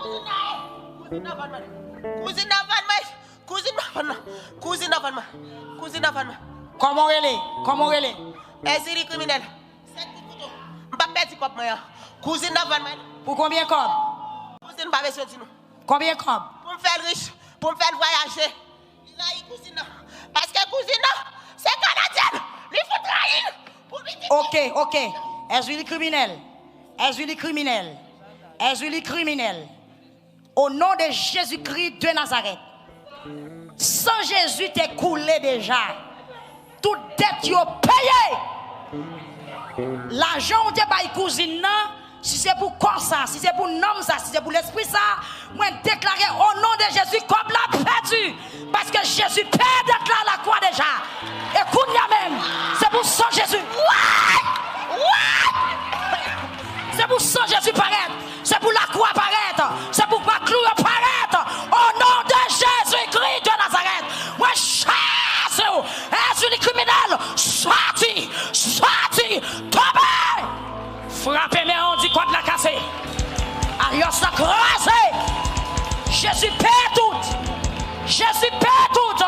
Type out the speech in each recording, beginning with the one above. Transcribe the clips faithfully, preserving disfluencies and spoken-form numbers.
Kouzin nan vann mwen. Kouzin nan vann mwen. Kouzin nan vann mwen. Kouzin nan vann mwen. Kouzin nan vann mwen. Kòman w rele? Kòman w rele? Èzili kriminèl. Sèt kout kouto. M p ap pèdi kòb mwen an. Kouzin nan vann mwen. Pou konbyen kòb? Kouzin pa bezwen di nou. Konbyen kòb? Pou m fè l rich, pou m fè l vwayaje. Li rayi kouzin nan. Paske kouzin nan, se Kanadyèn. Li fout rayi l. Pou pitit li. Ok, ok. Èzili kriminèl. Èzili kriminèl. Èzili kriminèl. Au nom de Jésus-Christ de Nazareth. San Jezi te koule deja. Tout dèt yo peye. Lajan w te bay kouzin nan, si se pou kò sa, si se pou nanm sa, si se pou lespri sa, mwen deklare o non de Jezi, kòb la pèdi. Paske Jezi peye dèt la lakwa deja. E kounye a menm, se pou san Jezi. What? What? Se pou san Jezi parèt. Se pou lakwa parèt. Se pou pa klou yo parèt. O non de Jezi Kris de Nazarèt, mwen chase w, èzili kriminèl, sòti, sòti, tonbe! Frape men an, di kòd la kase. Alyans la kraze. Jezi peye tout. Jezi peye tout.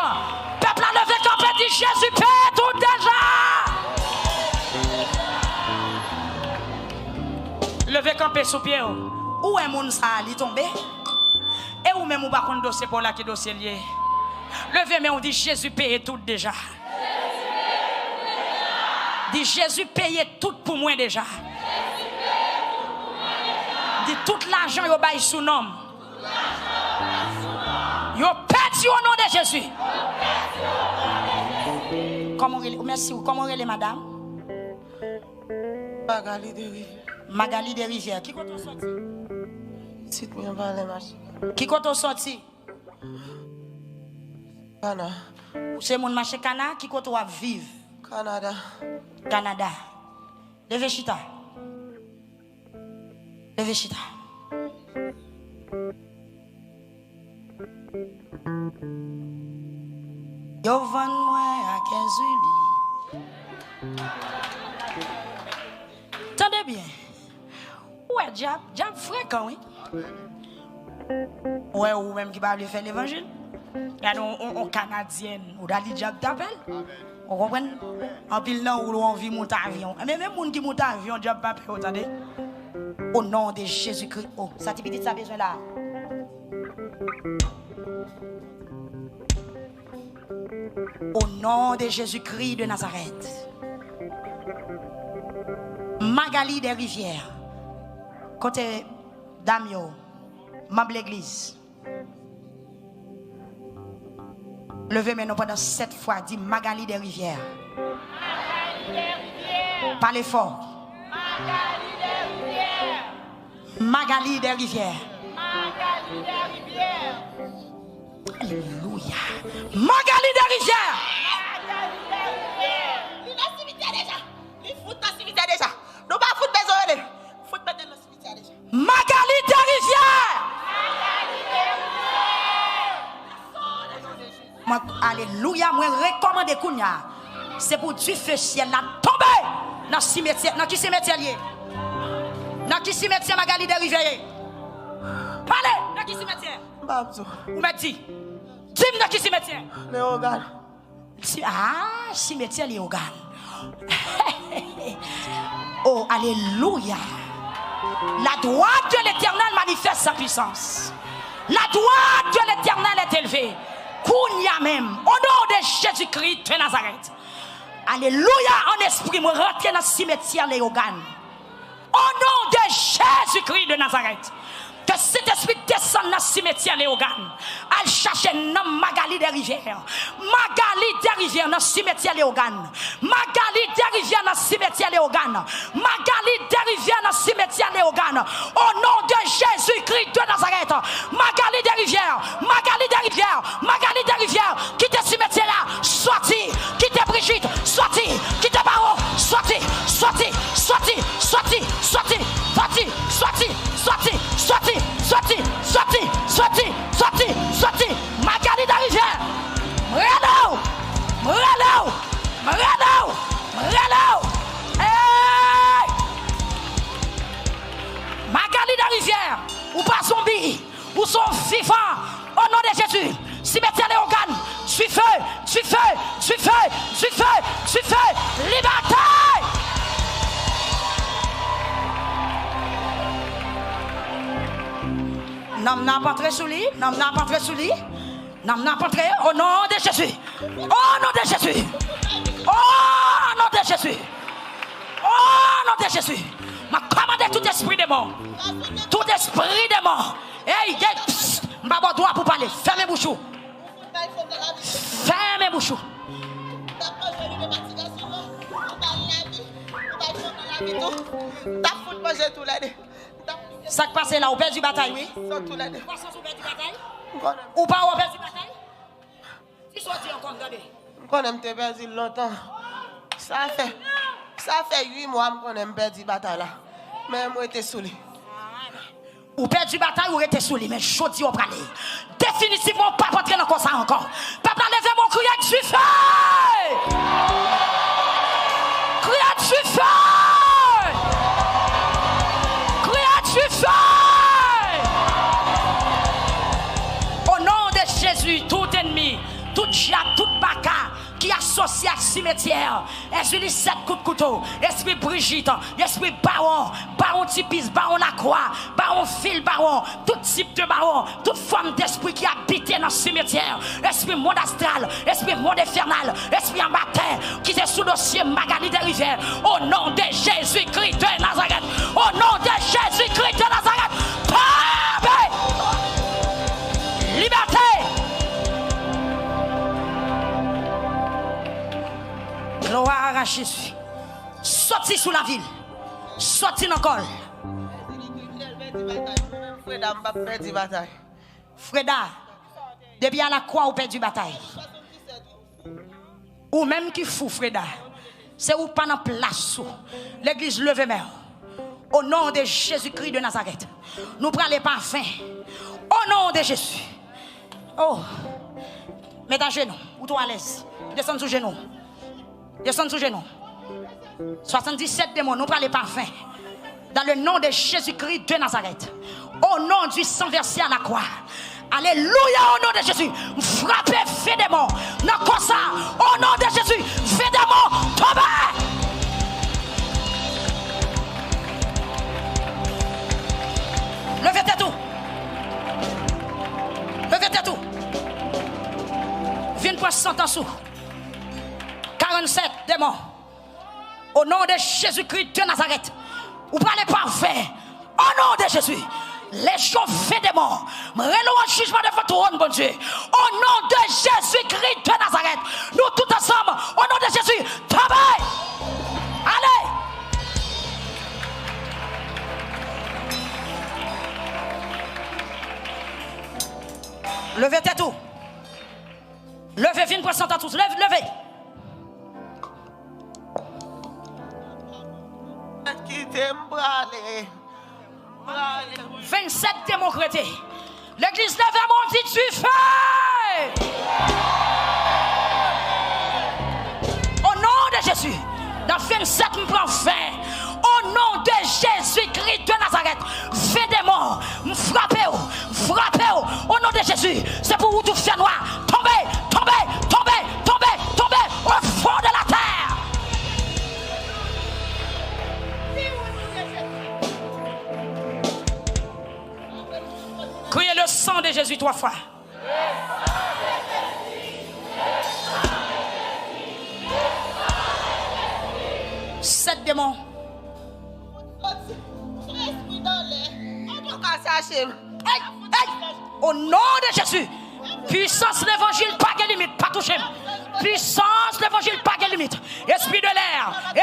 Pèp la leve kanpe, di Jezi peye tout deja. Leve kanpe sou pye w. Ou wè moun sa a, li tonbe? E ou menm ou pa konn dosye pa w la ki dosye l ye? Leve men w, di Jezi peye tout deja. Di Jezi peye tout pou mwen deja. Di tout lajan yo bay sou non m, yo pèdi o non de Jezi. Kòman w rele? Mèsi. Kòman w rele, madanm? Magali Derivyè. Magali Derivyè. Ki kote w soti? Isit mwen, Valè Mache. Ki kote w soti? Kana. Ou se moun Mache Kana? Ki kote w ap viv? Kanada. Kanada. Leve chita. Leve chita. Yo vann mwen ak Èzili. Tande byen. Ou wè dyab, dyab frekan, wi. Ou wè, ou menm ki pa vle fè levanjil, gade yon, yon, yon Kanadyèn, ou ta di dyab tape l. Ou konprann? Anpil nan ou, ou anvi moute avyon. Enben, menm moun ki moute avyon, dyab pa pè yo, tande. O non de Jezikri. O, sa ti pitit sa bezwen la? O non de Jezikri de Nazarèt. Magali Desrivières. Kote dam yo? Manm legliz. Leve men nou pandan sèt fwa, di, Magali Desrivières. Magali Desrivières. Pale fò. Magali Desrivières. Magali Desrivières. Magali Desrivières. Alelouya. Magali Desrivières. Magali Desrivières. Li nan simityè deja. Li fout nan simityè deja. Nou pa fout bezwen rele l. Fout mete l nan simityè deja. Magali Desrivières. Mwen, alelouya, mwen rekòmande kounye a. Se pou dife syèl la tonbe nan simetyè. Nan ki simetyè l ye? Nan ki simetyè Magali Desrivières ye? Pale, nan ki simetyè? M pa ap di w. Ou mèt di. Di m nan ki simetyè? Leyogàn. Si, ah, simetyè Leyogàn. Oh, alelouya. La droite de l'Éternel manifeste sa puissance. La droite de l'Éternel est élevée. Kounye a menm, o non de Jezikri de Nazarèt. Alelouya, an espri, mwen rantre nan simetyè Leyogàn. O non de Jezikri de Nazarèt, ke Sentespri desann nan simetyè Leyogàn, al chache nanm Magali Desrivières. Magali Desrivières nan simetyè Leyogàn. Magali Desrivières nan simetyè Leyogàn. Magali Desrivières nan simetyè Leyogàn. O non de Jezikri de Nazarèt, Magali Desrivières, Magali Desrivières, Magali Desrivières, kite simetyè a, sòti, kite Brigitte, sòti, kite Baro, sòti, sòti, sòti, sòti, sòti, sòti, sòti, sòti, sòti, sòti, sòti, sòti, sòti, sòti, Magali Desrivières, m rele w, m rele w, m rele w, m rele w. Hey! Magali Desrivières, ou pa zonbi, Ou se yon vivan. O non de Jezi. Simetyè Leyogàn. Dife, dife, dife, dife, dife. Libète! Nanm nan ap antre sou li. Nanm nan ap antre sou li. Nanm nan ap antre. O non de Jezi. O non de Jezi. O non de Jezi. O non de Jezi. Mwen kòmande tout espri demon. Tout espri demon. Ey, ey, psst, m pa ba w dwa pou pale. Fèmen bouch ou. Fèmen bouch ou. T ap fout manje toulède. Sa k pase la, ou pèdi batay, wi. Ou pa wè ou pèdi batay? Di sa w di ankò, m tande. M konnen m te pèdi l lontan. Sa fè, sa fè uit mwa m konnen m pèdi batay la. Men m rete sou li. Ou pèdi batay, ou rete sou li, men jodi w prale. Definitivman, w p ap antre nan kò sa ankò. Pèp la, leve men w, kriye dife! Kriye dife! Kriye dife! O non de Jezi, tout ènmi, tout dyab, tout baka ki asosye ak simetyè, Èzili sèt kout kouto, espri Brijit, espri bawon, bawon Tipis, bawon Lakwa, bawon vil bawon, tout tip de bawon, tout fòm despri ki abite nan simetyè, espri mond astral, espri mond enfènal, espri anba tè, ki te sou dosye Magali Derivyè, o non de Jezikri de Nazarèt, o non de Jezikri de Nazarèt, tonbe! Libète! Glwa a Jezi. Soti sou lavi l. Soti nan kò l. Freda, m p ap pèdi batay. Freda, depi a lakwa ou pèdi batay. Ou menm ki fou, Freda. Se ou pa nan plas ou. Legliz, leve men w. O non de Jezikri de Nazarèt. Nou prale pa ven. O non de Jezi. Oh. Met ajenou. Ou twò alèz. Desann sou jenou. Desann sou jenou. Swasanndisèt demon, nou prale pa ven. Dans le nom de Jésus-Christ de Nazareth. Au nom du sang versé à la croix. Alelouya, o non de Jezi. M frape ven demon nan kò sa. O non de Jezi, ven demon, tonbe! Leve tèt ou. Leve tèt ou. Vin pran santans ou. Karannsèt demon. O non de Jezikri de Nazarèt, ou prale pa ven. O non de Jezi, lejyon ven demon, m rele w an jijman devan twòn Bondye. O non de Jezikri de Nazarèt, nou tout ansanm, o non de Jezi, tonbe! Ale! Leve tèt ou. Leve, vin pran santans ou. Leve, leve. Kite m prale. Prale. Vennsèt demon k rete. Legliz, leve men w, di dife! O non de Jezi, nan vennsèt m pran ven. O non de Jezikri de Nazarèt, ven demon, m frape w, m frape w. O non de Jezi, se pou ou tout fènwa tonbe, tonbe, tonbe, tonbe, tonbe, au fond de la terre. Criez le sang de Jésus trois fois. Sèt demon. Soti, sou espri dòlè. Ou poko chache m. Ey, ey, o non de Jezi. Pwisans levanjil pa gen limit, pa touche m. Pwisans levanjil pa gen limit. Espri de lè,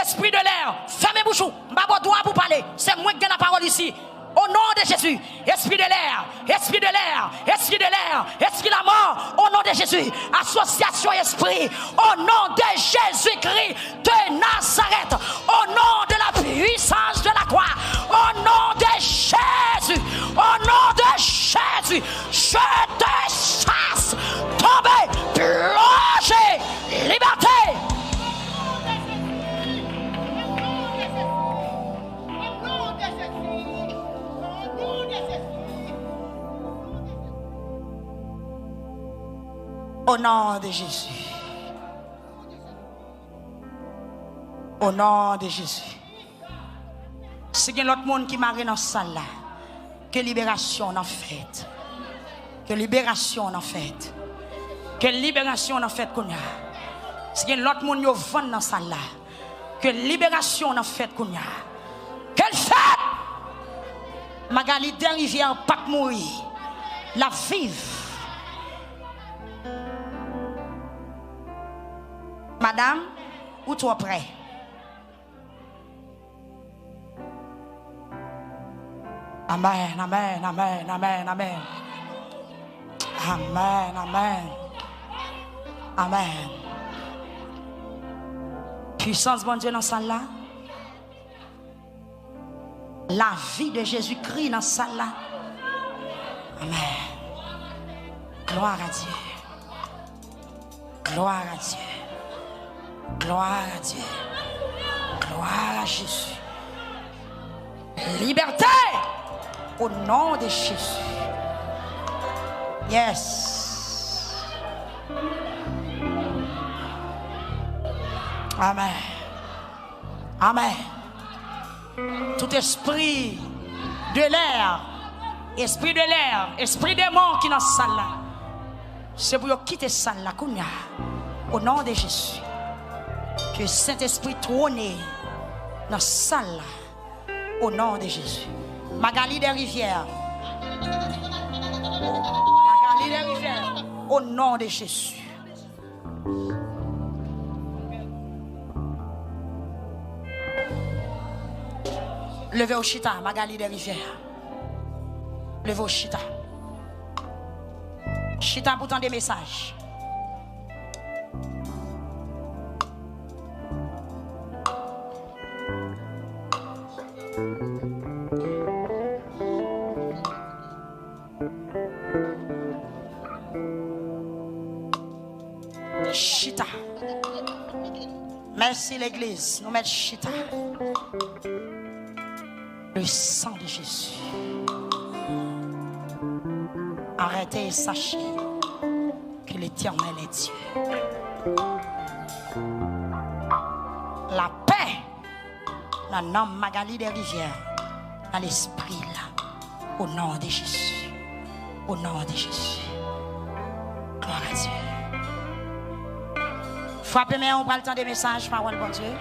espri de lè, fèmen bouch ou. M pa ba w dwa pou pale. Se mwen ki gen lapawòl isi. O non de Jezi, espri de lè, espri de lè, espri de lè, espri lamò, o non de Jezi, asosyasyon espri, o non de Jezikri de Nazarèt, o non de la pwisans de la kwa, o non de Jezi, o non de Jezi, je te chasse, tonbe, plonje, libète. Au nom de Jésus. Au nom de Jésus. Au nom de Jésus. Au nom de Jésus. Au nom de Jésus. Si gen lòt moun ki mare nan sal la, ke liberasyon w nan fèt. Ke liberasyon w nan fèt. Ke liberasyon w nan fèt kounye a. Si gen lòt moun yo vann nan sal la, ke liberasyon w nan fèt kounye a. Ke l fèt! Magalie Desrivières pa t mouri. L ap viv. Madanm, ou twò prè. Amèn, amèn, amèn, amèn, amèn. Amèn, amèn. Amèn. Pwisans Bondye nan sal la. Lavi de Jezikri nan sal la. Amèn. Glwa a Dye. Gloire à Dieu. Gloire à Dieu. Gloire à Jésus. Liberté au nom de Jésus. Yes. Amen. Amen. Tout espri de lè, espri de lè, espri demon ki nan sal la, se pou yo kite sal la kounye a. O non de Jezi. Ke Sentespri twone nan sal la. O non de Jezi. Magalie Desrivières. Magalie Desrivières. O non de Jezi. Leve w chita, Magalie Desrivières. Leve w chita. Chita pou tande mesaj. Chita. Mèsi legliz. Nou mèt chita. Le sang de Jésus. Arrêtez et sachez que l'Éternel est Dieu. Lapè nan nanm Magalie Desrivières, nan lespri l. O non de Jezi. O non de Jezi. Glwa a Dye. Frape men w, pral tande mesaj pawòl Bondye.